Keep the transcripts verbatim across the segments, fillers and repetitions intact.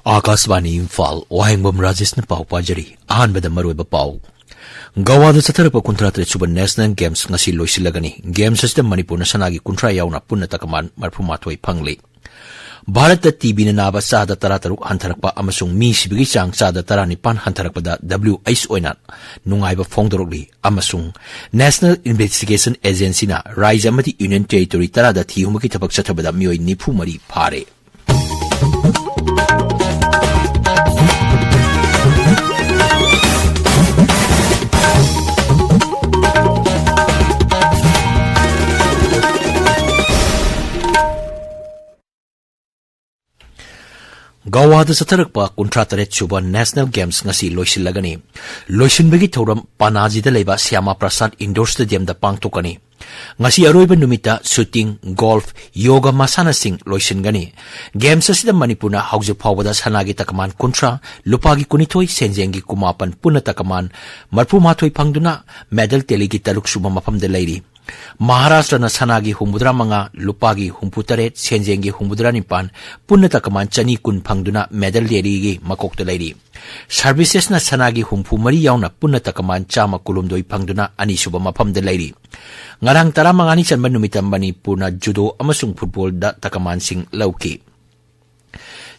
ꯑꯥꯀꯥꯁꯕꯥꯅꯤ ꯏꯝꯐꯥꯜ, ꯋꯥꯍꯦꯡꯕꯝ ꯔꯥꯖꯦꯁꯅ ꯄꯥꯎ ꯄꯥꯖꯔꯤ꯫ ꯑꯍꯥꯟꯕꯗ ꯃꯔꯨꯑꯣꯏꯕ ꯄꯥꯎ꯫ ꯒꯋꯥꯗ ꯆꯠꯊꯔꯛꯄ ꯀꯨꯟꯊ꯭ꯔꯥ ꯇꯔꯦꯠ ꯁꯨꯕ ꯅꯦꯁꯅꯦꯜ ꯒꯦꯝꯁ ꯉꯁꯤ ꯂꯣꯏꯁꯤꯜꯂꯒꯅꯤ꯫ ꯒꯦꯝꯁ ꯑꯁꯤꯗ ꯃꯅꯤꯄꯨꯔꯅ ꯁꯅꯥꯒꯤ ꯀꯨꯟꯊ꯭ꯔꯥ ꯌꯥꯎꯅ ꯄꯨꯟꯅ ꯇꯀꯃꯥꯟ ꯃꯔꯤꯐꯨ ꯃꯥꯊꯣꯏ ꯐꯪꯂꯤ꯫ ꯚꯥꯔꯠꯇ ꯇꯤꯕꯤꯅ ꯅꯥꯕ ꯆꯥꯗ ꯇꯔꯥ ꯇꯔꯨꯛ ꯍꯟꯊꯔꯛꯄ ꯑꯃꯁꯨꯡ ꯃꯤ ꯁꯤꯕꯒꯤ ꯆꯥꯡ ꯆꯥꯗ ꯇꯔꯥ ꯅꯤꯄꯥꯟ ꯍꯟꯊꯔꯛꯄꯗ ꯗꯕ꯭ꯂꯤꯌꯨ ꯑꯩꯆ ꯑꯣꯏꯅ ꯅꯨꯡꯉꯥꯏꯕ ꯐꯣꯡꯗꯣꯔꯛꯂꯤ꯫ ꯑꯃꯁꯨꯡ ꯅꯦꯁꯅꯦꯜ ꯏꯟꯚꯦꯁꯇꯤꯒꯦꯁꯟ ꯑꯦꯖꯦꯟꯁꯤꯅ ꯔꯥꯖ꯭ꯌ ꯑꯃꯗꯤ ꯌꯨꯅꯤꯌꯟ ꯇꯦꯔꯤꯇꯣꯔꯤ ꯇꯔꯥꯗ ꯊꯤ ꯍꯨꯝꯕꯒꯤ ꯊꯕꯛ ꯆꯠꯊꯕꯗ ꯃꯤꯑꯣꯏ ꯅꯤꯐꯨ ꯃꯔꯤ ꯐꯥꯔꯦ꯫ ꯒꯋꯥꯗ ꯆꯠꯊꯔꯛꯄ ꯀꯨꯟꯊ꯭ꯔꯥ ꯇꯔꯦꯠ ꯁꯨꯕ ꯅꯦꯁꯅꯦꯜ ꯒꯦꯝꯁ ꯉꯁꯤ ꯂꯣꯏꯁꯤꯜꯂꯒꯅꯤ꯫ ꯂꯣꯏꯁꯤꯟꯕꯒꯤ ꯊꯧꯔꯝ ꯄꯅꯥꯖꯤꯗ ꯂꯩꯕ ꯁ꯭ꯌꯥꯃꯥ ꯄ꯭ꯔꯁꯥꯗ ꯏꯟꯗꯣꯔ ꯁ꯭ꯇꯦꯗꯤꯌꯝꯗ ꯄꯥꯡꯊꯣꯛꯀꯅꯤ꯫ ꯉꯁꯤ ꯑꯔꯣꯏꯕ ꯅꯨꯃꯤꯠꯇ ꯁꯨꯇꯤꯡ, ꯒꯣꯜꯐ, ꯌꯣꯒ ꯃꯁꯥꯟꯅꯁꯤꯡ ꯂꯣꯏꯁꯤꯟꯒꯅꯤ꯫ ꯒꯦꯝꯁ ꯑꯁꯤꯗ ꯃꯅꯤꯄꯨꯔꯅ ꯍꯧꯖꯤꯛ ꯐꯥꯎꯕꯗ ꯁꯅꯥꯒꯤ ꯇꯀꯃꯥꯟ ꯀꯨꯟꯊ꯭ꯔꯥ, ꯂꯨꯄꯥꯒꯤ ꯀꯨꯟꯅꯤꯊꯣꯏ, ꯁꯦꯟꯖꯦꯡꯒꯤ ꯀꯨꯃꯥꯄꯟ, ꯄꯨꯟꯅ ꯇꯀꯃꯥꯟ ꯃꯔꯤꯐꯨ ꯃꯥꯊꯣꯏ ꯐꯪꯗꯨꯅ ꯃꯦꯗꯜ ꯇꯦꯂꯤꯒꯤ ꯇꯔꯨꯛ ꯁꯨꯕ ꯃꯐꯝꯗ ꯂꯩꯔꯤ꯫ ꯃꯍꯥꯔꯥꯁꯇ꯭ꯔꯅ ꯁꯅꯥꯒꯤ ꯍꯨꯝꯐꯨꯇꯔꯥ ꯃꯉꯥ, ꯂꯨꯄꯥꯒꯤ ꯍꯨꯝꯐꯨ ꯇꯔꯦꯠ, ꯁꯦꯟꯖꯦꯡꯒꯤ ꯍꯨꯝꯐꯨꯇꯔꯥ ꯅꯤꯄꯥꯟ, ꯄꯨꯟꯅ ꯇꯀꯃꯥꯟ ꯆꯅꯤ ꯀꯨꯟ ꯐꯪꯗꯨꯅ ꯃꯦꯗꯜ ꯇꯦꯂꯤꯒꯤ ꯃꯀꯣꯛꯇ ꯂꯩꯔꯤ꯫ ꯁꯔꯚꯤꯁꯦꯁꯅ ꯁꯅꯥꯒꯤ ꯍꯨꯝꯐꯨ ꯃꯔꯤ ꯌꯥꯎꯅ ꯄꯨꯟꯅ ꯇꯀꯃꯥꯟ ꯆꯥꯝꯃ ꯀꯨꯟꯍꯨꯝꯗꯣꯏ ꯐꯪꯗꯨꯅ ꯑꯅꯤꯁꯨꯕ ꯃꯐꯝꯗ ꯂꯩꯔꯤ꯫ ꯉꯔꯥꯡ ꯇꯔꯥꯃꯉꯥꯅꯤ ꯆꯟꯕ ꯅꯨꯃꯤꯠꯇ ꯃꯅꯤꯄꯨꯔꯅ ꯖꯨꯗꯣ ꯑꯃꯁꯨꯡ ꯐꯨꯠꯕꯣꯜꯗ ꯇꯀꯃꯥꯟꯁꯤꯡ ꯂꯧꯈꯤ꯫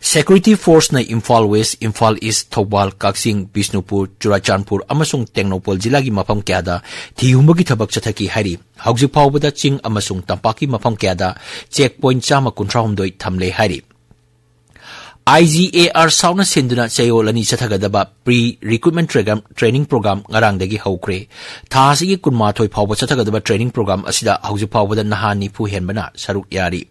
ꯁꯦꯀ꯭ꯌꯨꯔꯤꯇꯤ ꯐꯣꯔꯁꯅ ꯏꯝꯐꯥꯜ ꯋꯦꯁ, ꯏꯝꯐꯥꯜ ꯏꯁ, ꯊꯧꯕꯥꯜ, ꯀꯛꯆꯤꯡ, ꯕꯤꯁꯅꯨꯄꯨꯔ, ꯆꯨꯔꯥꯆꯥꯟꯄꯨꯔ ꯑꯃꯁꯨꯡ ꯇꯦꯡꯅꯧꯄꯜ ꯖꯤꯂꯥꯒꯤ ꯃꯐꯝ ꯀꯌꯥꯗ ꯊꯤ ꯍꯨꯝꯕꯒꯤ ꯊꯕꯛ ꯆꯠꯊꯈꯤ ꯍꯥꯏꯔꯤ꯫ ꯍꯧꯖꯤꯛ ꯐꯥꯎꯕꯗ ꯆꯤꯡ ꯑꯃꯁꯨꯡ ꯇꯝꯄꯥꯛꯀꯤ ꯃꯐꯝ ꯀꯌꯥꯗ ꯆꯦꯛ ꯄꯣꯏꯟꯠ ꯆꯥꯝꯃ ꯀꯨꯟꯊ꯭ꯔꯥ ꯍꯨꯝꯗꯣꯏ ꯊꯝꯂꯦ ꯍꯥꯏꯔꯤ꯫ ꯑꯥꯏ ꯖꯤ ꯑꯦ ꯑꯥꯔ ꯁꯥꯎꯠꯅ ꯁꯤꯟꯗꯨꯅ ꯆꯌꯣꯜ ꯑꯅꯤ ꯆꯠꯊꯒꯗꯕ ꯄ꯭ꯔꯤ ꯔꯤꯀ꯭ꯔꯨꯠꯃꯦꯟꯠ ꯇ꯭ꯔꯦꯒꯝ-, ꯇ꯭ꯔꯦꯅꯤꯡ ꯄ꯭ꯔꯣꯒ꯭ꯔꯥꯝ ꯉꯔꯥꯡꯗꯒꯤ ꯍꯧꯈ꯭ꯔꯦ꯫ ꯊꯥ ꯑꯁꯤꯒꯤ ꯀꯨꯟꯃꯥꯊꯣꯏ ꯐꯥꯎꯕ ꯆꯠꯊꯒꯗꯕ ꯇ꯭ꯔꯦꯅꯤꯡ ꯄ꯭ꯔꯣꯒ꯭ꯔꯥꯝ ꯑꯁꯤꯗ ꯍꯧꯖꯤꯛ ꯐꯥꯎꯕꯗ ꯅꯍꯥ ꯅꯤꯐꯨ ꯍꯦꯟꯕꯅ ꯁꯔꯨꯛ ꯌꯥꯔꯤ꯫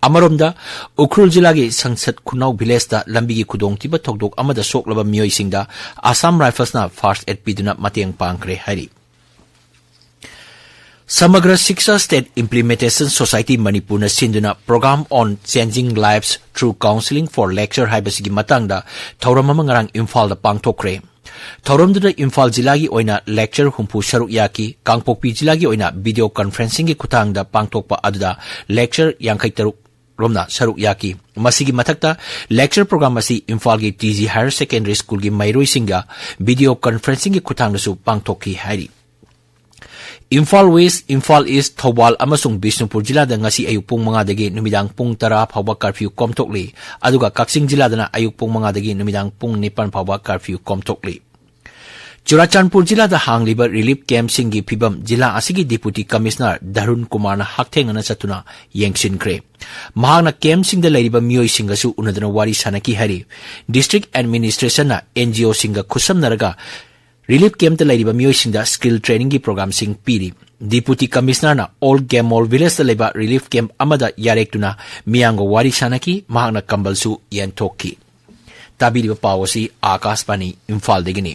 ꯑꯃꯔꯣꯝꯗ, ꯎꯈ꯭ꯔꯨꯜ ꯖꯤꯂꯥꯒꯤ ꯁꯪꯁꯠ ꯈꯨꯅꯥꯎ ꯚꯤꯂꯦꯖꯇ ꯂꯝꯕꯤꯒꯤ ꯈꯨꯗꯣꯡꯊꯤꯕ ꯊꯧꯗꯣꯛ ꯑꯃꯗ ꯁꯣꯛꯂꯕ ꯃꯤꯑꯣꯏꯁꯤꯡꯗ ꯑꯁꯥꯝ ꯔꯥꯏꯐꯜꯁꯅ ꯐꯥꯔꯁꯠ ꯑꯦꯗ ꯄꯤꯗꯨꯅ ꯃꯇꯦꯡ ꯄꯥꯡꯈ꯭ꯔꯦ ꯍꯥꯏꯔꯤ꯫ ꯁꯃꯒ꯭ꯔ ꯁꯤꯛꯁꯥ ꯁ꯭ꯇꯦꯠ ꯏꯝꯄ꯭ꯂꯤꯃꯦꯟꯇꯦꯁꯟ ꯁꯣꯁꯥꯏꯇꯤ ꯃꯅꯤꯄꯨꯔꯅ ꯁꯤꯟꯗꯨꯅ Program on Changing Lives Through Counselling for Lecture ꯍꯥꯏꯕꯁꯤꯒꯤ ꯃꯇꯥꯡꯗ ꯊꯧꯔꯝ ꯑꯃ ꯉꯔꯥꯡ ꯏꯝꯐꯥꯜꯗ ꯄꯥꯡꯊꯣꯛꯈ꯭ꯔꯦ꯫ ꯊꯧꯔꯝꯗꯨꯗ ꯏꯝꯐꯥꯜ ꯖꯤꯂꯥꯒꯤ ꯑꯣꯏꯅ ꯂꯦꯛꯆꯔ ꯍꯨꯝꯐꯨ ꯁꯔꯨꯛ ꯌꯥꯈꯤ꯫ ꯀꯥꯡꯄꯣꯛꯄꯤ ꯖꯤꯂꯥꯒꯤ ꯑꯣꯏꯅ ꯚꯤꯗꯤꯑꯣ ꯀꯟꯐ꯭ꯔꯦꯟꯁꯤꯡꯒꯤ ꯈꯨꯠꯊꯥꯡꯗ ꯄꯥꯡꯊꯣꯛꯄ ꯑꯗꯨꯗ ꯂꯦꯛꯆꯔ ꯌꯥꯡꯈꯩ ꯇꯔꯨꯛ ꯔꯣꯝꯅ ꯁꯔꯨꯛ ꯌꯥꯈꯤ꯫ ꯃꯁꯤꯒꯤ ꯃꯊꯛꯇ, lecture program ꯑꯁꯤ ꯏꯝꯐꯥꯜꯒꯤ T G Higher Secondary Schoolꯒꯤ ꯃꯍꯩꯔꯣꯏꯁꯤꯡꯒ video conferencingꯒꯤ ꯈꯨꯠꯊꯥꯡꯗꯁꯨ ꯄꯥꯡꯊꯣꯛꯈꯤ ꯍꯥꯏꯔꯤ꯫ ꯏꯝꯐꯥꯜ West, ꯏꯝꯐꯥꯜ East, ꯊꯧꯕꯥꯜ ꯑꯃꯁꯨꯡ ꯕꯤꯁꯅꯨꯄꯨꯔ ꯖꯤꯂꯥꯗ ꯉꯁꯤ ꯑꯌꯨꯛ ꯄꯨꯡ ꯃꯉꯥꯗꯒꯤ ꯅꯨꯃꯤꯗꯥꯡ ꯄꯨꯡ ꯇꯔꯥ ꯐꯥꯎꯕ curfew ꯀꯣꯝꯊꯣꯛꯂꯤ꯫ ꯑꯗꯨꯒ ꯀꯛꯆꯤꯡ ꯖꯤꯂꯥꯗꯅ ꯑꯌꯨꯛ ꯄꯨꯡ ꯃꯉꯥꯗꯒꯤ ꯅꯨꯃꯤꯗꯥꯡ ꯄꯨꯡ ꯅꯤꯄꯥꯟ ꯐꯥꯎꯕ curfew ꯀꯣꯝꯊꯣꯛꯂꯤ꯫ ꯆꯨꯔꯥꯆꯥꯟꯄꯨꯔ ꯖꯤꯂꯥꯗ ꯍꯥꯡꯂꯤꯕ relief campꯁꯤꯡꯒꯤ ꯐꯤꯕꯝ ꯖꯤꯂꯥ ꯑꯁꯤꯒꯤ Deputy Commissioner ꯙꯔꯨꯟ ꯀꯨꯃꯥꯔꯅ ꯍꯛꯊꯦꯡꯅꯅ ꯆꯠꯇꯨꯅ ꯌꯦꯡꯁꯤꯟꯈ꯭ꯔꯦ꯫ ꯃꯍꯥꯛꯅ campꯁꯤꯡꯗ ꯂꯩꯔꯤꯕ ꯃꯤꯑꯣꯏꯁꯤꯡꯒꯁꯨ ꯎꯅꯗꯨꯅ ꯋꯥꯔꯤ ꯁꯥꯅꯈꯤ ꯍꯥꯏꯔꯤ꯫ District Administrationꯅ NGOꯁꯤꯡꯒ ꯈꯨꯠꯁꯝꯅꯔꯒ relief campꯇ ꯂꯩꯔꯤꯕ ꯃꯤꯑꯣꯏꯁꯤꯡꯗ skill trainingꯒꯤ programꯁꯤꯡ ꯄꯤꯔꯤ꯫ Deputy Commissionerꯅ ꯑꯣꯜ ꯒꯦꯃꯣꯜ ꯚꯤꯂꯦꯖꯇ ꯂꯩꯕ relief camp ꯑꯃꯗ ꯌꯥꯔꯦꯛꯇꯨꯅ ꯃꯤꯌꯥꯝꯒ ꯋꯥꯔꯤ ꯁꯥꯅꯈꯤ꯫ ꯃꯍꯥꯛꯅ ꯀꯝꯕꯜꯁꯨ ꯌꯦꯟꯊꯣꯛꯈꯤ꯫ ꯇꯥꯕꯤꯔꯤꯕ ꯄꯥꯎ ꯑꯁꯤ ꯑꯥꯀꯥꯁꯕꯥꯅꯤ ꯏꯝꯐꯥꯜꯗꯒꯤꯅꯤ꯫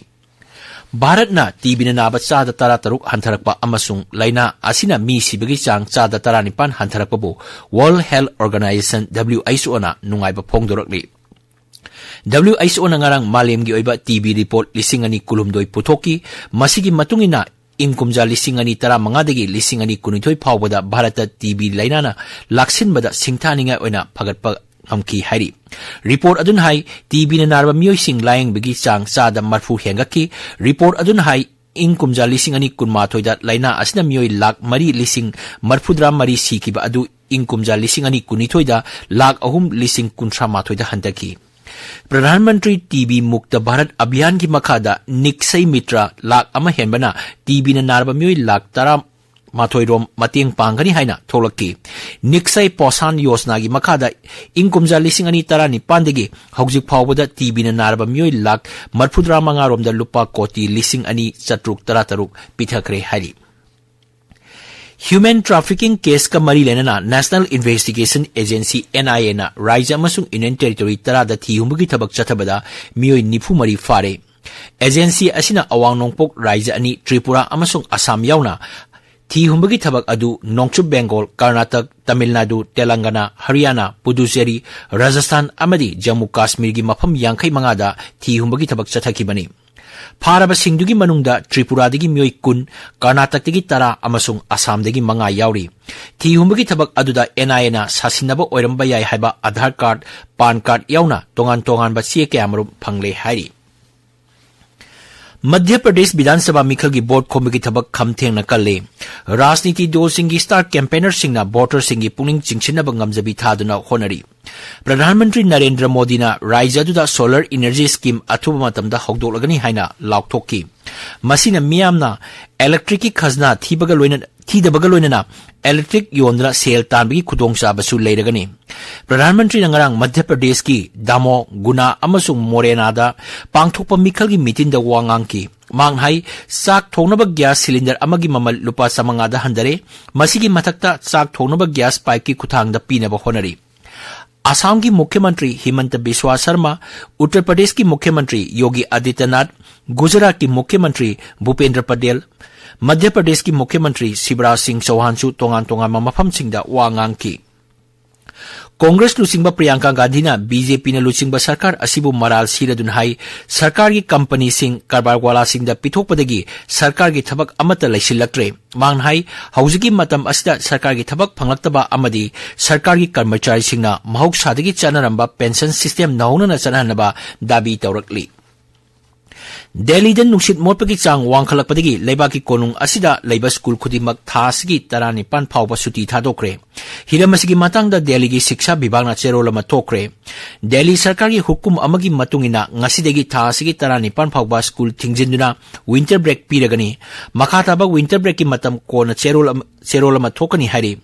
ꯚꯥꯔꯠꯅ ꯇꯤꯕꯤꯅ ꯅꯥꯕ ꯆꯥꯗ ꯇꯔꯥ ꯇꯔꯨꯛ ꯍꯟꯊꯔꯛꯄ ꯑꯃꯁꯨꯡ ꯂꯥꯏꯅꯥ ꯑꯁꯤꯅ ꯃꯤ ꯁꯤꯕꯒꯤ ꯆꯥꯡ ꯆꯥꯗ ꯇꯔꯥ ꯅꯤꯄꯥꯟ ꯍꯟꯊꯔꯛꯄꯕꯨ World Health Organization, WHOꯅ ꯅꯨꯡꯉꯥꯏꯕ ꯐꯣꯡꯗꯣꯔꯛꯂꯤ꯫ WHOꯅ ꯉꯔꯥꯡ ꯃꯥꯂꯦꯝꯒꯤ ꯑꯣꯏꯕ ꯇꯤꯕꯤ report ꯂꯤꯁꯤꯡ ꯑꯅꯤ ꯀꯨꯟꯍꯨꯝꯗꯣꯏ ꯄꯨꯊꯣꯛꯈꯤ꯫ ꯃꯁꯤꯒꯤ ꯃꯇꯨꯡ ꯏꯟꯅ, ꯏꯪ ꯀꯨꯝꯖꯥ ꯂꯤꯁꯤꯡ ꯑꯅꯤ ꯇꯔꯥꯃꯉꯥꯗꯒꯤ ꯂꯤꯁꯤꯡ ꯑꯅꯤ ꯀꯨꯟꯅꯤꯊꯣꯏ ꯐꯥꯎꯕꯗ ꯚꯥꯔꯠꯇ ꯇꯤꯕꯤ ꯂꯥꯏꯅꯥꯅ ꯂꯥꯛꯁꯤꯟꯕꯗ ꯁꯤꯡꯊꯥꯅꯤꯡꯉꯥꯏ ꯑꯣꯏꯅ ꯐꯒꯠꯄ ꯉꯝꯈꯤ ꯍꯥꯏꯔꯤ꯫ Report ꯑꯗꯨꯅ ꯍꯥꯏ, ꯇꯤꯕꯤꯅ ꯅꯥꯔꯕ ꯃꯤꯑꯣꯏꯁꯤꯡ ꯂꯥꯌꯦꯡꯕꯒꯤ ꯆꯥꯡ ꯆꯥꯗ ꯃꯔꯤꯐꯨ ꯍꯦꯟꯒꯠꯈꯤ꯫ Report ꯑꯗꯨꯅ ꯍꯥꯏ, ꯏꯪ ꯀꯨꯝꯖꯥ ꯂꯤꯁꯤꯡ ꯑꯅꯤ ꯀꯨꯟꯃꯥꯊꯣꯏꯗ ꯂꯥꯏꯅꯥ ꯑꯁꯤꯅ ꯃꯤꯑꯣꯏ ꯂꯥꯈ ꯃꯔꯤ ꯂꯤꯁꯤꯡ ꯃꯔꯤꯐꯨꯇꯔꯥ ꯃꯔꯤ ꯁꯤꯈꯤꯕ ꯑꯗꯨ ꯏꯪ ꯀꯨꯝꯖꯥ ꯂꯤꯁꯤꯡ ꯑꯅꯤ ꯀꯨꯟꯅꯤꯊꯣꯏꯗ ꯂꯥꯈ ꯑꯍꯨꯝ ꯂꯤꯁꯤꯡ ꯀꯨꯟꯊ꯭ꯔꯥ ꯃꯥꯊꯣꯏꯗ ꯍꯟꯊꯈꯤ꯫ ꯄ꯭ꯔꯙꯥꯟ ꯃꯟꯇ꯭ꯔꯤ ꯇꯤꯕꯤ ꯃꯨꯛꯇ ꯚꯥꯔꯠ ꯑꯚꯤꯌꯥꯟꯒꯤ ꯃꯈꯥꯗ ꯅꯤꯛꯁꯩ ꯃꯤꯇ꯭ꯔ ꯂꯥꯈ ꯑꯃ ꯍꯦꯟꯕꯅ ꯇꯤꯕꯤꯅ ꯅꯥꯔꯕ ꯃꯤꯑꯣꯏ ꯂꯥꯈ ꯇꯔꯥ ꯃꯥꯊꯣꯏ ꯔꯣꯝ ꯃꯇꯦꯡ ꯄꯥꯡꯒꯅꯤ ꯍꯥꯏꯅ ꯊꯣꯛꯂꯛꯈꯤ꯫ ꯅꯤꯛꯁꯩ ꯄꯣꯁꯥꯟ ꯌꯣꯖꯅꯥꯒꯤ ꯃꯈꯥꯗ ꯏꯪ ꯀꯨꯝꯖꯥ ꯂꯤꯁꯤꯡ ꯑꯅꯤ ꯇꯔꯥꯅꯤꯄꯥꯟꯗꯒꯤ ꯍꯧꯖꯤꯛ ꯐꯥꯎꯕꯗ ꯇꯤꯕꯤꯅ ꯅꯥꯔꯕ ꯃꯤꯑꯣꯏ ꯂꯥꯈ ꯃꯔꯤꯐꯨꯇꯔꯥ ꯃꯉꯥ ꯔꯣꯝꯗ ꯂꯨꯄꯥ ꯀꯣꯇꯤ ꯂꯤꯁꯤꯡ ꯑꯅꯤ ꯆꯥꯇ꯭ꯔꯨꯛ ꯇꯔꯥꯇꯔꯨꯛ ꯄꯤꯊꯈ꯭ꯔꯦ ꯍꯥꯏꯔꯤ꯫ Human trafficking caseꯀ ꯃꯔꯤ ꯂꯩꯅꯅ National Investigation Agency, NIAꯅ ꯔꯥꯖ꯭ꯌ ꯑꯃꯁꯨꯡ Union Territory ꯇꯔꯥꯗ ꯊꯤ ꯍꯨꯝꯕꯒꯤ ꯊꯕꯛ ꯆꯠꯊꯕꯗ ꯃꯤꯑꯣꯏ ꯅꯤꯐꯨ ꯃꯔꯤ ꯐꯥꯔꯦ꯫ Agency ꯑꯁꯤꯅ ꯑꯋꯥꯡ ꯅꯣꯡꯄꯣꯛ ꯔꯥꯖ꯭ꯌ ꯑꯅꯤ, ꯇ꯭ꯔꯤꯄꯨꯔꯥ ꯑꯃꯁꯨꯡ ꯑꯁꯥꯝ ꯌꯥꯎꯅ, ꯊꯤ ꯍꯨꯝꯕꯒꯤ ꯊꯕꯛ ꯑꯗꯨ ꯅꯣꯡꯆꯨꯞ ꯕꯦꯡꯒꯣꯜ, ꯀꯔꯅꯥꯇꯛ, ꯇꯥꯃꯤꯜ ꯅꯥꯗꯨ, ꯇꯦꯂꯪꯒꯅꯥ, ꯍꯔꯤꯌꯥꯅꯥ, ꯄꯨꯗꯨꯆꯦꯔꯤ, ꯔꯥꯖꯁꯊꯥꯟ ꯑꯃꯗꯤ ꯖꯝꯃꯨ ꯀꯥꯁꯃꯤꯔꯒꯤ ꯃꯐꯝ ꯌꯥꯡꯈꯩ ꯃꯉꯥꯗ ꯊꯤ ꯍꯨꯝꯕꯒꯤ ꯊꯕꯛ ꯆꯠꯊꯈꯤꯕꯅꯤ꯫ ꯐꯥꯔꯕꯁꯤꯡꯗꯨꯒꯤ ꯃꯅꯨꯡꯗ ꯇ꯭ꯔꯤꯄꯨꯔꯥꯗꯒꯤ ꯃꯤꯑꯣꯏ ꯀꯨꯟ, ꯀꯔꯅꯥꯇꯀꯇꯒꯤ ꯇꯔꯥ ꯑꯃꯁꯨꯡ ꯑꯁꯥꯝꯗꯒꯤ ꯃꯉꯥ ꯌꯥꯎꯔꯤ꯫ ꯊꯤ ꯍꯨꯝꯕꯒꯤ ꯊꯕꯛ ꯑꯗꯨꯗ NIAꯅ ꯁꯥꯁꯤꯟꯅꯕ ꯑꯣꯏꯔꯝꯕ ꯌꯥꯏ ꯍꯥꯏꯕ ꯑꯥꯙꯥꯔ ꯀꯥꯔꯗ, ꯄꯥꯟ ꯀꯥꯔꯗ ꯌꯥꯎꯅ ꯇꯣꯉꯥꯟ ꯇꯣꯉꯥꯟꯕ ꯆꯦ ꯀꯌꯥꯃꯔꯨꯝ ꯐꯪꯂꯦ ꯍꯥꯏꯔꯤ꯫ ꯃꯙ꯭ꯌ ꯄ꯭ꯔꯗꯦꯁ ꯕꯤꯙꯥꯟ ꯁꯚꯥ ꯃꯤꯈꯜꯒꯤ ꯚꯣꯠ ꯈꯣꯝꯕꯒꯤ ꯊꯕꯛ ꯈꯝ ꯊꯦꯡꯅ ꯀꯜꯂꯦ꯫ ꯔꯥꯖꯅꯤꯇꯤ ꯗꯜꯁꯤꯡꯒꯤ ꯁ꯭ꯇꯥꯔ ꯀꯦꯝꯄꯦꯅꯔꯁꯤꯡꯅ ꯚꯣꯇꯔꯁꯤꯡꯒꯤ ꯄꯨꯛꯅꯤꯡ ꯆꯤꯡꯁꯤꯟꯅꯕ ꯉꯝꯖꯕꯤ ꯊꯥꯗꯨꯅ ꯍꯣꯠꯅꯔꯤ꯫ ꯄ꯭ꯔꯙꯥꯟ ꯃꯟꯇ꯭ꯔꯤ ꯅꯔꯦꯟꯗ꯭ꯔ ꯃꯣꯗꯤꯅ ꯔꯥꯖ꯭ꯌ ꯑꯗꯨꯗ solar energy scheme ꯑꯊꯨꯕ ꯃꯇꯝꯗ ꯍꯧꯗꯣꯛꯂꯒꯅꯤ ꯍꯥꯏꯅ ꯂꯥꯎꯊꯣꯛꯈꯤ꯫ ꯃꯁꯤꯅ ꯃꯤꯌꯥꯝꯅ electricꯀꯤ ꯈꯖꯅꯥ ꯊꯤꯕꯒ ꯂꯣꯏꯅ, ꯊꯤꯗꯕꯒ ꯂꯣꯏꯅꯅ electric ꯌꯣꯟꯗꯨꯅ ꯁꯦꯜ ꯇꯥꯟꯕꯒꯤ ꯈꯨꯗꯣꯡꯆꯥꯕꯁꯨ ꯂꯩꯔꯒꯅꯤ꯫ ꯄ꯭ꯔꯙꯥꯟ ꯃꯟꯇ꯭ꯔꯤꯅ ꯉꯔꯥꯡ ꯃꯙ꯭ꯌ ꯄ꯭ꯔꯗꯦꯁꯀꯤ ꯗꯥꯃꯣ, ꯒꯨꯅꯥ ꯑꯃꯁꯨꯡ ꯃꯣꯔꯦꯅꯥꯗ ꯄꯥꯡꯊꯣꯛꯄ ꯃꯤꯈꯜꯒꯤ ꯃꯤꯇꯤꯟꯗ ꯋꯥ ꯉꯥꯡꯈꯤ꯫ ꯃꯍꯥꯛꯅ ꯍꯥꯏ, ꯆꯥꯛ ꯊꯣꯡꯅꯕ ꯒ꯭ꯌꯥꯁ ꯁꯤꯂꯤꯟꯗꯔ ꯑꯃꯒꯤ ꯃꯃꯜ ꯂꯨꯄꯥ ꯆꯥꯃꯉꯥꯗ ꯍꯟꯊꯔꯦ꯫ ꯃꯁꯤꯒꯤ ꯃꯊꯛꯇ ꯆꯥꯛ ꯊꯣꯡꯅꯕ ꯒ꯭ꯌꯥꯁ ꯄꯥꯏꯞꯀꯤ ꯈꯨꯠꯊꯥꯡꯗ ꯄꯤꯅꯕ ꯍꯣꯠꯅꯔꯤ꯫ ꯑꯁꯥꯝꯒꯤ ꯃꯨꯈ꯭ꯌ ꯃꯟꯇ꯭ꯔꯤ ꯍꯤꯃꯟꯇ ꯕꯤꯁ꯭ꯋꯥ ꯁꯔꯃ, ꯎꯠꯇꯔ ꯄ꯭ꯔꯗꯦꯁꯀꯤ ꯃꯨꯈ꯭ꯌ ꯃꯟꯇ꯭ꯔꯤ ꯌꯣꯒꯤ ꯑꯥꯗꯤꯇ꯭ꯌꯅꯥꯊ, ꯒꯨꯖꯔꯥꯠꯀꯤ ꯃꯨꯈ꯭ꯌ ꯃꯟꯇ꯭ꯔꯤ ꯚꯨꯄꯦꯟꯗ꯭ꯔ ꯄꯇꯦꯜ, ꯃꯙ꯭ꯌ ꯄ꯭ꯔꯗꯦꯁꯀꯤ ꯃꯨꯈ꯭ꯌ ꯃꯟꯇ꯭ꯔꯤ ꯁꯤꯕꯔꯥꯖ ꯁꯤꯡ ꯆꯧꯍꯥꯟꯁꯨ ꯇꯣꯉꯥꯟ ꯇꯣꯉꯥꯟꯕ ꯃꯐꯝꯁꯤꯡꯗ ꯋꯥ ꯉꯥꯡꯈꯤ꯫ ꯀꯣꯡꯒ꯭ꯔꯦꯁ ꯂꯨꯆꯤꯡꯕ ꯄ꯭ꯔꯤꯌꯥꯡꯀꯥ ꯒꯥꯟꯙꯤꯅ BJPꯅ ꯂꯨꯆꯤꯡꯕ ꯁꯔꯀꯥꯔ ꯑꯁꯤꯕꯨ ꯃꯔꯥꯜ ꯁꯤꯔꯗꯨꯅ ꯍꯥꯏ, ꯁꯔꯀꯥꯔꯒꯤ ꯀꯝꯄꯅꯤꯁꯤꯡ ꯀꯔꯕꯥꯔꯋꯥꯂꯥꯁꯤꯡꯗ ꯄꯤꯊꯣꯛꯄꯗꯒꯤ ꯁꯔꯀꯥꯔꯒꯤ ꯊꯕꯛ ꯑꯃꯠꯇ ꯂꯩꯁꯤꯜꯂꯛꯇ꯭ꯔꯦ꯫ ꯃꯍꯥꯛꯅ ꯍꯥꯏ, ꯍꯧꯖꯤꯛꯀꯤ ꯃꯇꯝ ꯑꯁꯤꯗ ꯁꯔꯀꯥꯔꯒꯤ ꯊꯕꯛ ꯐꯪꯂꯛꯇꯕ ꯑꯃꯗꯤ ꯁꯔꯀꯥꯔꯒꯤ ꯀꯔꯃꯆꯥꯔꯤꯁꯤꯡꯅ ꯃꯍꯧꯁꯥꯗꯒꯤ ꯆꯠꯅꯔꯝꯕ pension system ꯅꯧꯍꯧꯅꯅ ꯆꯠꯅꯍꯟꯅꯕ ꯗꯥꯕꯤ ꯇꯧꯔꯛꯂꯤ꯫ ꯗꯦꯜꯂꯤꯗ ꯅꯨꯡꯁꯤꯠ ꯃꯣꯠꯄꯒꯤ ꯆꯥꯡ ꯋꯥꯡꯈꯠꯂꯛꯄꯗꯒꯤ ꯂꯩꯕꯥꯛꯀꯤ ꯀꯣꯅꯨꯡ ꯑꯁꯤꯗ ꯂꯩꯕ ꯁ꯭ꯀꯨꯜ ꯈꯨꯗꯤꯡꯃꯛ ꯊꯥ ꯑꯁꯤꯒꯤ ꯇꯔꯥꯅꯤꯄꯥꯟ ꯐꯥꯎꯕ ꯁꯨꯇꯤ ꯊꯥꯗꯣꯛꯈ꯭ꯔꯦ꯫ ꯍꯤꯔꯝ ꯑꯁꯤꯒꯤ ꯃꯇꯥꯡꯗ ꯗꯦꯜꯂꯤꯒꯤ ꯁꯤꯛꯁꯥ ꯕꯤꯚꯥꯒꯅ ꯆꯦꯔꯣꯜ ꯑꯃ ꯊꯣꯛꯈ꯭ꯔꯦ꯫ ꯗꯦꯜꯂꯤ ꯁꯔꯀꯥꯔꯒꯤ ꯍꯨꯀꯨꯝ ꯑꯃꯒꯤ ꯃꯇꯨꯡ ꯏꯟꯅ ꯉꯁꯤꯗꯒꯤ ꯊꯥ ꯑꯁꯤꯒꯤ ꯇꯔꯥꯅꯤꯄꯥꯟ ꯐꯥꯎꯕ ꯁ꯭ꯀꯨꯜ ꯊꯤꯡꯖꯤꯟꯗꯨꯅ winter break ꯄꯤꯔꯒꯅꯤ꯫ ꯃꯈꯥ ꯇꯥꯕ winter breakꯀꯤ ꯃꯇꯝ ꯀꯣꯟꯅ ꯆꯦꯔꯣꯜ ꯑꯃ, ꯆꯦꯔꯣꯜ ꯑꯃ ꯊꯣꯛꯀꯅꯤ ꯍꯥꯏꯔꯤ꯫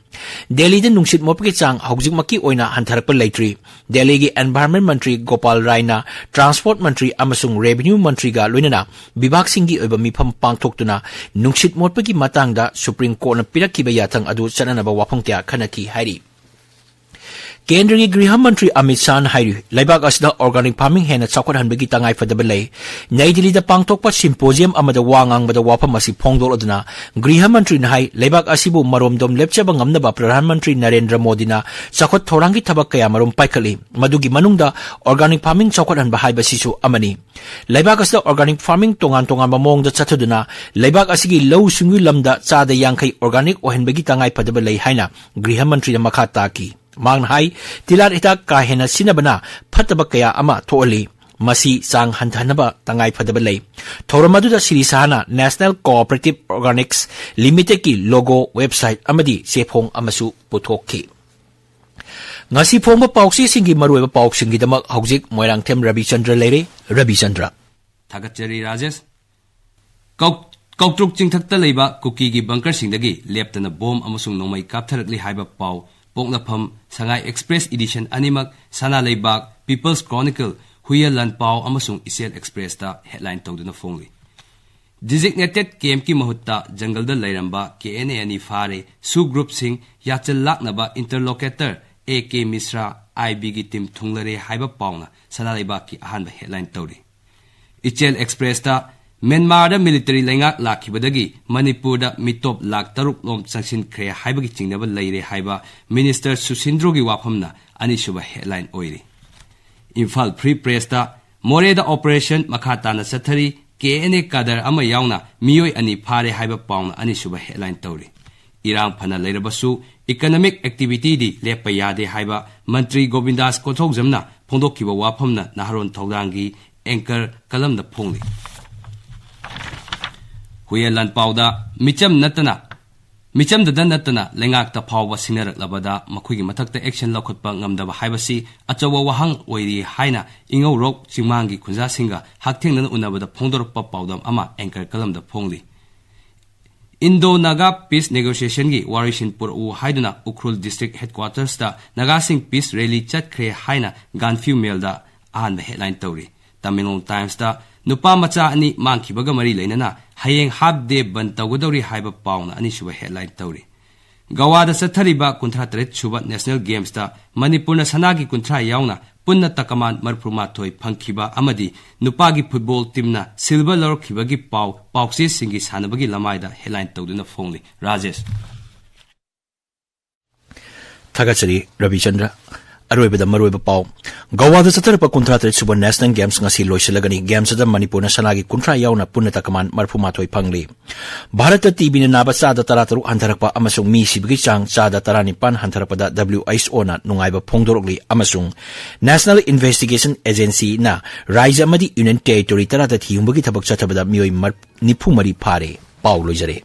ꯗꯦꯜꯂꯤꯗ ꯅꯨꯡꯁꯤꯠ ꯃꯣꯠꯄꯒꯤ ꯆꯥꯡ ꯍꯧꯖꯤꯛꯃꯛꯀꯤ ꯑꯣꯏꯅ ꯍꯟꯊꯔꯛꯄ ꯂꯩꯇ꯭ꯔꯤ꯫ ꯗꯦꯜꯂꯤꯒꯤ environment ꯃꯟꯇ꯭ꯔꯤ ꯒꯣꯄꯥꯜ ꯔꯥꯏꯅ transport ꯃꯟꯇ꯭ꯔꯤ ꯑꯃꯁꯨꯡ revenue ꯃꯟꯇ꯭ꯔꯤꯒ ꯂꯣꯏꯅꯅ ꯕꯤꯚꯥꯒꯁꯤꯡꯒꯤ ꯑꯣꯏꯕ ꯃꯤꯐꯝ ꯄꯥꯡꯊꯣꯛꯇꯨꯅ ꯅꯨꯡꯁꯤꯠ ꯃꯣꯠꯄꯒꯤ ꯃꯇꯥꯡꯗ ꯁꯨꯄ꯭ꯔꯤꯝ ꯀꯣꯔꯠꯅ ꯄꯤꯔꯛꯈꯤꯕ ꯌꯥꯊꯪ ꯑꯗꯨ ꯆꯠꯅꯅꯕ ꯋꯥꯐꯝ ꯀꯌꯥ ꯈꯟꯅꯈꯤ ꯍꯥꯏꯔꯤ꯫ ꯀꯦꯟꯗ꯭ꯔꯒꯤ ꯒ꯭ꯔꯤꯍ ꯃꯟꯇ꯭ꯔꯤ ꯑꯃꯤꯠ ꯁꯥꯍꯅ ꯍꯥꯏꯔꯤ, ꯂꯩꯕꯥꯛ ꯑꯁꯤꯗ organic farming ꯍꯦꯟꯅ ꯆꯥꯎꯈꯠꯍꯟꯕꯒꯤ ꯇꯉꯥꯏꯐꯗꯕ ꯂꯩ꯫ ꯅꯩ ꯗꯤꯜꯂꯤꯗ ꯄꯥꯡꯊꯣꯛꯄ symposium ꯑꯃꯗ ꯋꯥ ꯉꯥꯡꯕꯗ ꯋꯥꯐꯝ ꯑꯁꯤ ꯐꯣꯡꯗꯣꯛꯂꯗꯨꯅ ꯒ꯭ꯔꯤꯍ ꯃꯟꯇ꯭ꯔꯤꯅ ꯍꯥꯏ, ꯂꯩꯕꯥꯛ ꯑꯁꯤꯕꯨ ꯃꯔꯣꯝꯗꯣꯝ ꯂꯦꯞꯆꯕ ꯉꯝꯅꯕ ꯄ꯭ꯔꯙꯥꯟ ꯃꯟꯇ꯭ꯔꯤ ꯅꯔꯦꯟꯗ꯭ꯔ ꯃꯣꯗꯤꯅ ꯆꯥꯎꯈꯠ ꯊꯧꯔꯥꯡꯒꯤ ꯊꯕꯛ ꯀꯌꯥ ꯃꯔꯨꯝ ꯄꯥꯏꯈꯠꯂꯤ꯫ ꯃꯗꯨꯒꯤ ꯃꯅꯨꯡꯗ organic farming ꯆꯥꯎꯈꯠꯍꯟꯕ ꯍꯥꯏꯕꯁꯤꯁꯨ ꯑꯃꯅꯤ꯫ ꯂꯩꯕꯥꯛ ꯑꯁꯤꯗ organic farming ꯇꯣꯉꯥꯟ ꯇꯣꯉꯥꯟꯕ ꯃꯑꯣꯡꯗ ꯆꯠꯊꯗꯨꯅ ꯂꯩꯕꯥꯛ ꯑꯁꯤꯒꯤ ꯂꯧꯎ ꯁꯤꯡꯎꯒꯤ ꯂꯝꯗ ꯆꯥꯗ ꯌꯥꯡꯈꯩ organic ꯑꯣꯏꯍꯟꯕꯒꯤ ꯇꯉꯥꯏꯐꯗꯕ ꯂꯩ ꯍꯥꯏꯅ ꯒ꯭ꯔꯤꯍ ꯃꯟꯇ꯭ꯔꯤꯅ ꯃꯈꯥ ꯇꯥꯈꯤ꯫ ꯃꯍꯥꯛꯅ ꯍꯥꯏ, ꯇꯤꯜꯍꯥꯠ ꯍꯤꯗꯥꯛ ꯀꯥ ꯍꯦꯟꯅ ꯁꯤꯖꯤꯟꯅꯕꯅ ꯐꯠꯇꯕ ꯀꯌꯥ ꯑꯃ ꯊꯣꯛꯍꯜꯂꯤ꯫ ꯃꯁꯤ ꯆꯥꯡ ꯍꯟꯊꯍꯟꯅꯕ ꯇꯉꯥꯏ ꯐꯗꯕ ꯂꯩ꯫ ꯊꯧꯔꯝ ꯑꯗꯨꯗ ꯁꯤꯔꯤ ꯁꯍꯥꯅ National Cooperative Organics Limitedꯀꯤ logo, website ꯑꯃꯗꯤ ꯆꯦꯐꯣꯡ ꯑꯃꯁꯨ ꯄꯨꯊꯣꯛꯈꯤ꯫ ꯉꯁꯤ ꯐꯣꯡꯕ ꯄꯥꯎꯆꯦꯁꯤꯡꯒꯤ ꯃꯔꯨꯑꯣꯏꯕ ꯄꯥꯎꯁꯤꯡꯒꯤꯗꯃꯛ ꯍꯧꯖꯤꯛ ꯃꯣꯏꯔꯥꯡꯊꯦꯝ ꯔꯕꯤꯆꯟꯗ꯭ꯔ ꯂꯩꯔꯦ꯫ ꯔꯕꯤꯆꯟꯗ꯭ꯔ꯫ ꯊꯥꯒꯠꯆꯔꯤ ꯔꯥꯖꯦꯁ꯫ ꯀꯧ-, ꯀꯧꯇ꯭ꯔꯨꯛ ꯆꯤꯡꯊꯛꯇ ꯂꯩꯕ ꯀꯨꯀꯤꯒꯤ bunkerꯁꯤꯡꯗꯒꯤ ꯂꯦꯞꯇꯅ ꯕꯣꯝ ꯑꯃꯁꯨꯡ ꯅꯣꯡꯃꯩ ꯀꯥꯞꯊꯔꯛꯂꯤ ꯍꯥꯏꯕ ꯄꯥꯎ ꯄꯣꯛꯅꯐꯝ ꯁꯉꯥꯏ Express edition ꯑꯅꯤꯃꯛ ꯁꯅꯥ ꯂꯩꯕꯥꯛ, People's Chronicle, ꯍꯨꯏꯌꯦꯟ ꯂꯥꯟꯄꯥꯎ ꯑꯃꯁꯨꯡ ꯏꯆꯦꯜ Expressꯇ headline ꯇꯧꯗꯨꯅ ꯐꯣꯡꯂꯤ꯫ Designated campꯀꯤ ꯃꯍꯨꯠꯇ ꯖꯪꯒꯜꯗ ꯂꯩꯔꯝꯕ KNA ꯑꯅꯤ ꯐꯥꯔꯦ, SoO groupꯁꯤꯡ ꯌꯥꯆꯜ ꯂꯥꯛꯅꯕ interlocutor AK Mishra, IBꯒꯤ team ꯊꯨꯡꯂꯔꯦ ꯍꯥꯏꯕ ꯄꯥꯎꯅ ꯁꯅꯥ ꯂꯩꯕꯥꯛꯀꯤ ꯑꯍꯥꯟꯕ headline ꯇꯧꯔꯤ꯫ ꯏꯆꯦꯜ Expressꯇ ꯃ꯭ꯌꯥꯟꯃꯥꯔꯗ military ꯂꯩꯉꯥꯛ ꯂꯥꯛꯈꯤꯕꯗꯒꯤ ꯃꯅꯤꯄꯨꯔꯗ ꯃꯤꯇꯣꯞ ꯂꯥꯈ ꯇꯔꯨꯛ ꯂꯣꯝ ꯆꯪꯁꯤꯟꯈ꯭ꯔꯦ ꯍꯥꯏꯕꯒꯤ ꯆꯤꯡꯅꯕ ꯂꯩꯔꯦ ꯍꯥꯏꯕ Minister ꯁꯨꯁꯤꯟꯗ꯭ꯔꯣꯒꯤ ꯋꯥꯐꯝꯅ ꯑꯅꯤꯁꯨꯕ headline ꯑꯣꯏꯔꯤ꯫ ꯏꯝꯐꯥꯜ Free Pressꯇ ꯃꯣꯔꯦꯗ operation ꯃꯈꯥ ꯇꯥꯅ ꯆꯠꯊꯔꯤ, KNA cadre ꯑꯃ ꯌꯥꯎꯅ ꯃꯤꯑꯣꯏ ꯑꯅꯤ ꯐꯥꯔꯦ ꯍꯥꯏꯕ ꯄꯥꯎꯅ ꯑꯅꯤꯁꯨꯕ headline ꯇꯧꯔꯤ꯫ ꯏꯔꯥꯡ ꯐꯅ ꯂꯩꯔꯕꯁꯨ economic activityꯗꯤ ꯂꯦꯞꯄ ꯌꯥꯗꯦ ꯍꯥꯏꯕ ꯃꯟꯇ꯭ꯔꯤ ꯒꯣꯕꯤꯟꯗꯥꯁ ꯀꯣꯊꯧꯖꯝꯅ ꯐꯣꯡꯗꯣꯛꯈꯤꯕ ꯋꯥꯐꯝꯅ ꯅꯍꯥꯔꯣꯟ ꯊꯧꯗꯥꯡꯒꯤ anchor ꯀꯂꯝꯗ ꯐꯣꯡꯂꯤ꯫ ꯍꯨꯏꯌꯦꯟ ꯂꯥꯟꯄꯥꯎꯗ ꯃꯤꯆꯝ ꯅꯠꯇꯅ, ꯃꯤꯆꯝꯗꯇ ꯅꯠꯇꯅ ꯂꯩꯉꯥꯛꯇ ꯐꯥꯎꯕ ꯁꯤꯡꯅꯔꯛꯂꯕꯗ ꯃꯈꯣꯏꯒꯤ ꯃꯊꯛꯇ action ꯂꯧꯈꯠꯄ ꯉꯝꯗꯕ ꯍꯥꯏꯕꯁꯤ ꯑꯆꯧꯕ ꯋꯥꯍꯪ ꯑꯣꯏꯔꯤ ꯍꯥꯏꯅ ꯏꯉꯧꯔꯣꯛ ꯆꯤꯡꯃꯥꯡꯒꯤ ꯈꯨꯟꯖꯥꯁꯤꯡꯒ ꯍꯛꯊꯦꯡꯅꯅ ꯎꯅꯕꯗ ꯐꯣꯡꯗꯣꯔꯛꯄ ꯄꯥꯎꯗꯝ ꯑꯃ anchor ꯀꯂꯝꯗ ꯐꯣꯡꯂꯤ꯫ Indo-Naga Peace Negotiationꯒꯤ ꯋꯥꯔꯣꯏꯁꯤꯟ ꯄꯨꯔꯛꯎ ꯍꯥꯏꯗꯨꯅ ꯎꯈ꯭ꯔꯨꯜ District Headquartersꯇ ꯅꯥꯒꯥꯁꯤꯡ peace rally ꯆꯠꯈ꯭ꯔꯦ ꯍꯥꯏꯅ Gaanphiu Mailꯗ ꯑꯍꯥꯟꯕ headline ꯇꯧꯔꯤ꯫ Tamenglong Timesꯇ ꯅꯨꯄꯥ ꯃꯆꯥ ꯑꯅꯤ ꯃꯥꯡꯈꯤꯕꯒ ꯃꯔꯤ ꯂꯩꯅꯅ ꯍꯌꯦꯡ half day ꯕꯟꯗ ꯇꯧꯒꯗꯧꯔꯤ ꯍꯥꯏꯕ ꯄꯥꯎꯅ ꯑꯅꯤꯁꯨꯕ headline ꯇꯧꯔꯤ꯫ ꯒꯋꯥꯗ ꯆꯠꯊꯔꯤꯕ ꯀꯨꯟꯊ꯭ꯔꯥ ꯇꯔꯦꯠ ꯁꯨꯕ National Gamesꯇ ꯃꯅꯤꯄꯨꯔꯅ ꯁꯅꯥꯒꯤ ꯀꯨꯟꯊ꯭ꯔꯥ ꯌꯥꯎꯅ ꯄꯨꯟꯅ ꯇꯀꯃꯥꯟ ꯃꯔꯤꯐꯨ ꯃꯥꯊꯣꯏ ꯐꯪꯈꯤꯕ ꯑꯃꯗꯤ ꯅꯨꯄꯥꯒꯤ football teamꯅ silver ꯂꯧꯔꯛꯈꯤꯕꯒꯤ ꯄꯥꯎ ꯄꯥꯎꯆꯦꯁꯤꯡꯒꯤ ꯁꯥꯟꯅꯕꯒꯤ ꯂꯃꯥꯏꯗ headline ꯇꯧꯗꯨꯅ ꯐꯣꯡꯂꯤ꯫ ꯔꯥꯖꯦꯁ꯫ ꯊꯥꯒꯠꯆꯔꯤ ꯔꯕꯤꯆꯟꯗ꯭ꯔ꯫ ꯑꯔꯣꯏꯕꯗ ꯃꯔꯨꯑꯣꯏꯕ ꯄꯥꯎ꯫ ꯒꯋꯥꯗ ꯆꯠꯊꯔꯛꯄ ꯀꯨꯟꯊ꯭ꯔꯥ ꯇꯔꯦꯠ ꯁꯨꯕ National Games ꯉꯁꯤ ꯂꯣꯏꯁꯤꯜꯂꯒꯅꯤ꯫ Games ꯑꯗꯨꯗ ꯃꯅꯤꯄꯨꯔꯅ ꯁꯅꯥꯒꯤ ꯀꯨꯟꯊ꯭ꯔꯥ ꯌꯥꯎꯅ ꯄꯨꯟꯅ ꯇꯀꯃꯥꯟ ꯃꯔꯤꯐꯨ ꯃꯥꯊꯣꯏ ꯐꯪꯂꯤ꯫ ꯚꯥꯔꯠꯇ TBꯅ ꯅꯥꯕ ꯆꯥꯗ ꯇꯔꯥ ꯇꯔꯨꯛ ꯍꯟꯊꯔꯛꯄ ꯑꯃꯁꯨꯡ ꯃꯤ ꯁꯤꯕꯒꯤ ꯆꯥꯡ ꯆꯥꯗ ꯇꯔꯥꯅꯤꯄꯥꯟ ꯍꯟꯊꯔꯛꯄꯗ WHOꯅ ꯅꯨꯡꯉꯥꯏꯕ ꯐꯣꯡꯗꯣꯔꯛꯂꯤ ꯑꯃꯁꯨꯡ National Investigation Agencyꯅ ꯔꯥꯖ꯭ꯌ ꯑꯃꯗꯤ Union Territory ꯇꯔꯥꯗ ꯊꯤꯍꯨꯝꯕꯒꯤ ꯊꯕꯛ ꯆꯠꯊꯕꯗ ꯃꯤꯑꯣꯏ ꯃꯔ-, ꯅꯤꯐꯨ ꯃꯔꯤ ꯐꯥꯔꯦ꯫ ꯄꯥꯎ ꯂꯣꯏꯖꯔꯦ꯫